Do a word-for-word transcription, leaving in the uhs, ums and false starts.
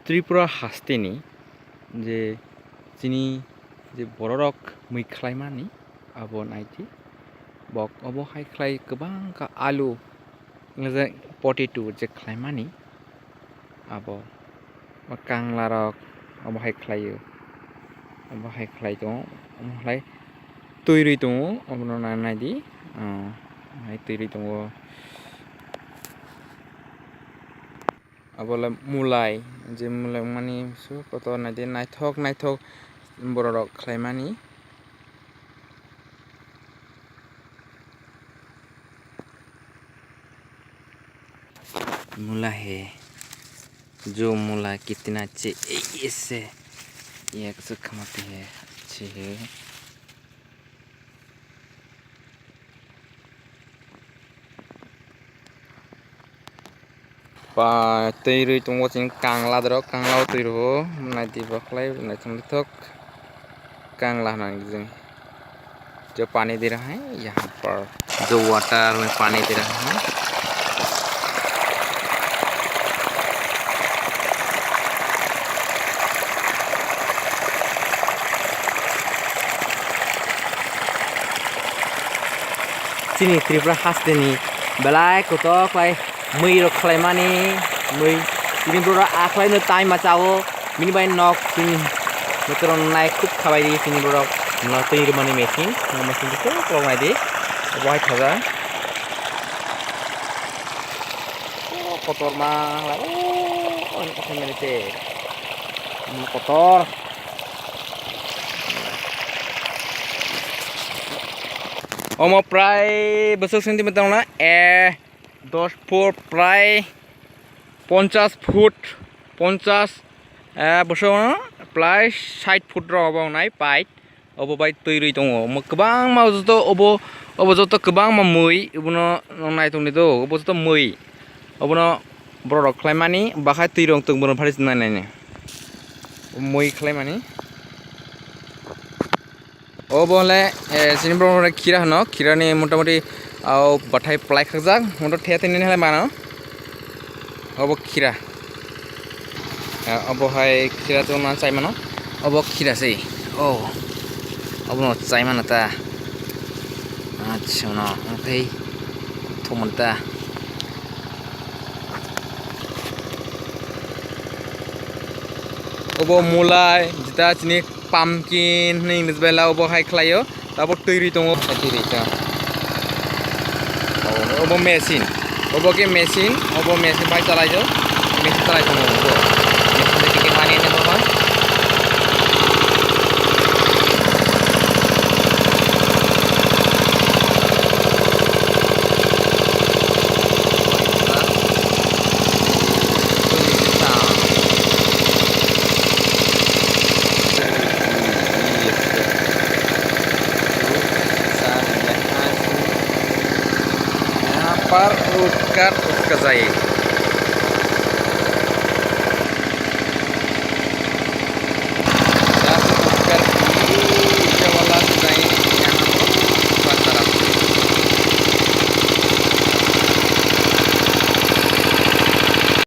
Tripura hasteni je chini je bororok mui khlaimani abo naidi. Bok obo hai khlai kwbang kha alu, potato je khlaimani abo o kanglarok obo hai khlaio. Obo hai khlai tongo, omo hai twi rwi tongo, obono nai naidi, ah, hai twi rwi tongo. Abo le mulai, je mulai mani su kotor naidi, naithok naithok bororok khlaimani. Mula hai, jo mula kitna chahie, ye se, ye kaisa khamati hai, chahie. Ba twi rwi tongo chini kangla dorok, kangla o twi rwo, naidi bwkhlai naithok naithok kangla hwnang jing. Jo pani de raha hai, yahan par jo water mein pani de raha hai. Chini Tripura hasteni belai kotor khlai mui rok khlaimani, mui tini borok a khlai no time ma chao, bini bai nok chini motor nai khub khabai di chini borok no twi rwmani machine, no machine khe kok nai di, obo hai khaja. O kotor ma, o, o, o, kotor. Omo prai bwswk centimeter wngna, eh, dos foot prai ponchas foot, ponchas, eh, bwswk wngna prai sait foot rok obo wngnai pipe. Obo bai twi rwi tongo. Omo kwbangma joto obo, obo joto kwbangma mui, obono nai tongdi do, obo joto mui. Obono borok rok khlaimani, bakhai twi rong tong bono phari nai nai nai. Mui khlaimani. Obo le, eh, chini borok rok khira hwno, khira ni motamoti, ah, bathai pwlai khakjak, moto the thani hai mano. Obo khira. Ah, obo hai khira tongma chai mano. Obo khira se. Oh. Obo no chai mano ta. Acha no, omo khai thumon ta. Obo mulai, jeta chini pumpkin hwnwi English bai la obo hai khlaio. Tabuk twi rwi tongo, twi rwi ta. Obo machine, obo khe machine, obo machine bai chalai o, machine chalai tongo obo. Machine bai twi khe mani ene bo bai. Par utkar utkajai.